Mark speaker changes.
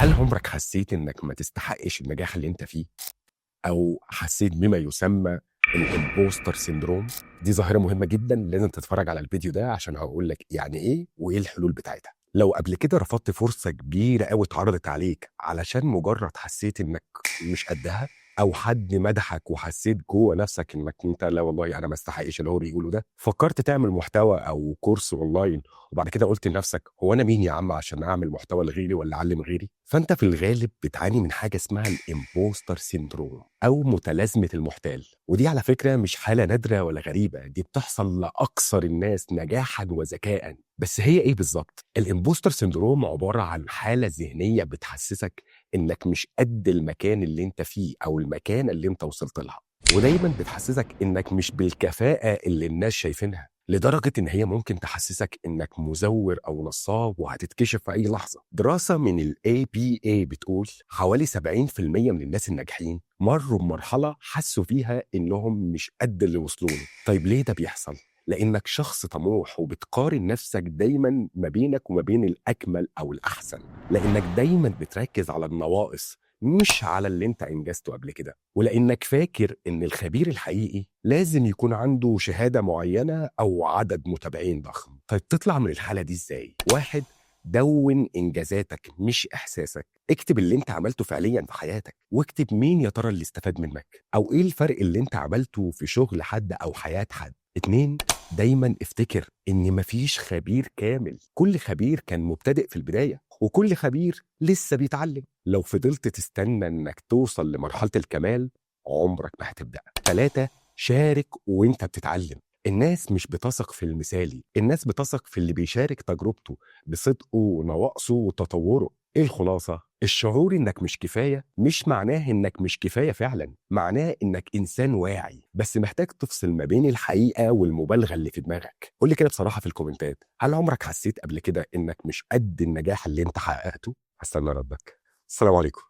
Speaker 1: هل عمرك حسيت إنك ما تستحقش النجاح اللي أنت فيه؟ أو حسيت بما يسمى ال imposter syndrome؟ دي ظاهرة مهمة جدا، لازم تتفرج على الفيديو ده عشان هقول لك يعني إيه وإيه الحلول بتاعتها. لو قبل كده رفضت فرصة كبيرة أوي اتعرضت عليك علشان مجرد حسيت إنك مش قدها، أو حد مدحك وحسيت جوه نفسك إنك أنت لا والله أنا ما استحقش اللي هو بيقوله ده، فكرت تعمل محتوى أو course online وبعد كده قلت لنفسك هو أنا مين يا عم عشان أعمل محتوى لغيري ولا أعلم غيري؟ فأنت في الغالب بتعاني من حاجة اسمها ال imposter syndrome أو متلازمة المحتال. ودي على فكرة مش حالة نادرة ولا غريبة، دي بتحصل لأكثر الناس نجاحا وذكاء. بس هي إيه بالظبط؟ ال imposter syndrome عبارة عن حالة ذهنية بتحسسك إنك مش قد المكان اللي أنت فيه أو المكانة اللي أنت وصلت لها، ودايما بتحسسك إنك مش بالكفاءة اللي الناس شايفينها، لدرجة إن هي ممكن تحسسك إنك مزور أو نصاب وهتتكشف في أي لحظة. دراسة من ال APA بتقول حوالي 70% من الناس الناجحين مروا بمرحلة حسوا فيها إنهم مش قد اللي وصلوا له. طيب ليه ده بيحصل؟ لأنك شخص طموح وبتقارن نفسك دايما ما بينك وما بين الأكمل أو الأحسن، لأنك دايما بتركز على النواقص مش على اللي انت انجزته قبل كده، ولانك فاكر ان الخبير الحقيقي لازم يكون عنده شهادة معينة او عدد متابعين ضخم. طيب تطلع من الحالة دي ازاي؟ واحد، دون انجازاتك مش احساسك. اكتب اللي انت عملته فعليا في حياتك، واكتب مين يا ترى اللي استفاد منك، او ايه الفرق اللي انت عملته في شغل حد او حياة حد. اتنين، دايما افتكر ان مفيش خبير كامل، كل خبير كان مبتدئ في البداية، وكل خبير لسه بيتعلم. لو فضلت تستنى انك توصل لمرحلة الكمال عمرك ما هتبدأ. ثلاثة، شارك وانت بتتعلم. الناس مش بتثق في المثالي، الناس بتثق في اللي بيشارك تجربته بصدقه ونواقصه وتطوره. ايه الخلاصة؟ الشعور انك مش كفاية مش معناه انك مش كفاية فعلا، معناه انك انسان واعي بس محتاج تفصل ما بين الحقيقة والمبالغة اللي في دماغك. قول لي كده بصراحة في الكومنتات، هل عمرك حسيت قبل كده انك مش قد النجاح اللي انت حققته؟ هستنى ردك. السلام عليكم.